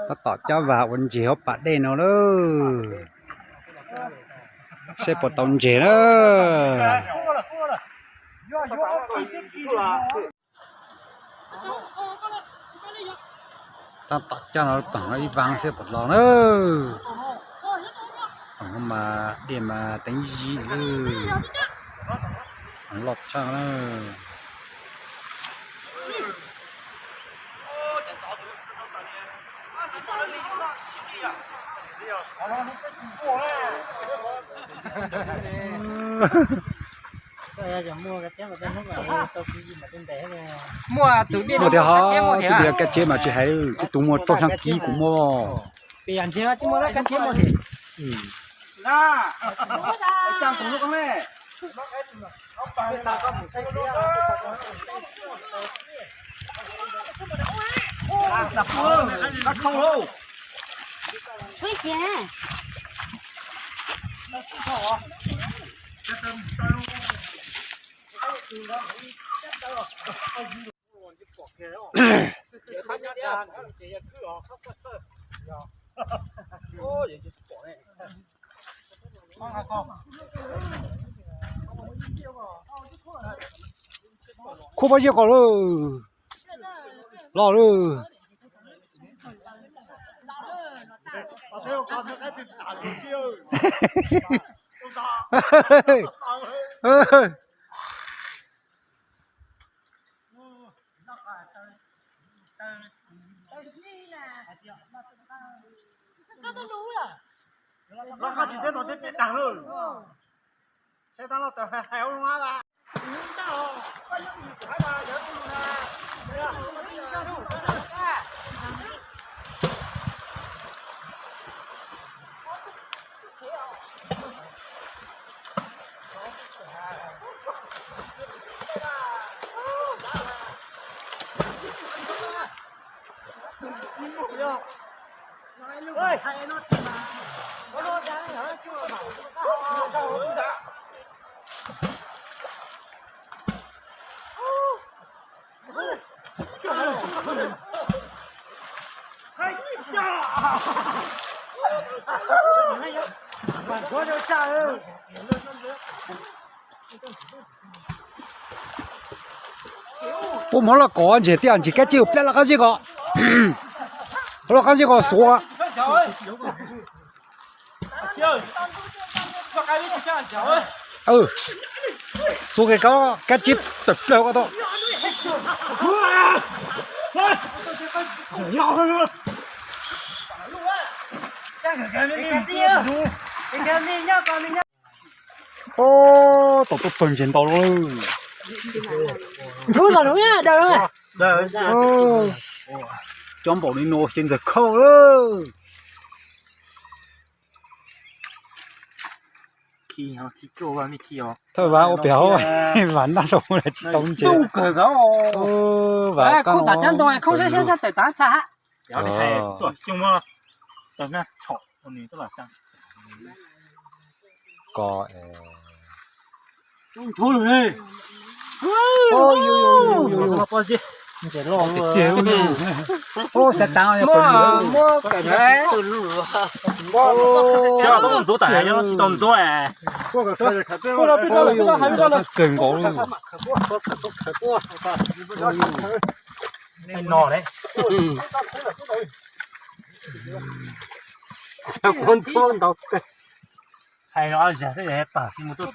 Tab tom cab vas ua ntseg hauv pas dej no lawm. Seb puas tau ntseg na. Tab tom cab no, pam no ib vab seb puas los na. Pam no mas dej mas teev zim loj tshaj na. Muaj tiag hov, tus kab tsheb mas tsis hais, tus muaj rau xyaa kib kuv muaj. Khuab pob zeb qos lawm, los lawm. Los qhov tsis teb tau teb peb dag lawm. Saib tab loj tawm hais ua lus na. Ua mov los kov ntses tiaj ntses kab tsib ua plab los qab ntsej ko. Los qab ntsej ko xuav. Xuav kab, kab tsib tawm plaws ko tau. Tau tuaj pawg ntses ntau lawm. Coob npaum li no ces ntxawm khauj lawm. Thawj vas ua pem hauv, vas ntab saum mus tsis tau ntses. Vas kub tom cov ntoo khoob siab siab tawm tav txha ha. Ko ntses loj tiag tiag. Xav tas muab ntxuav tas, yog tsis tau ntxuav. Kawg nkaus. No le. Xav muab ntxuav ntau kawg. Hais no zag xwb pam mus tuaj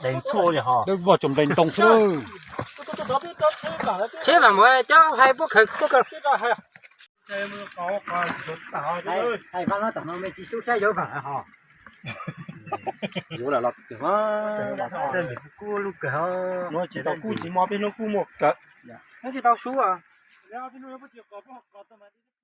deev ntxhua li ho. Dawb vog cov nplej ntoo xwb. Tsheb vam mus coj hais puab khaws puab khaws. Hais vam no tam no me tsis tub saib yuav vam ho. Yuav los los kawg, kuj lub kawg ho. Tsis tau kub tsis muaj, peb hnub kuj muaj kawg. Neb tsis tau sub.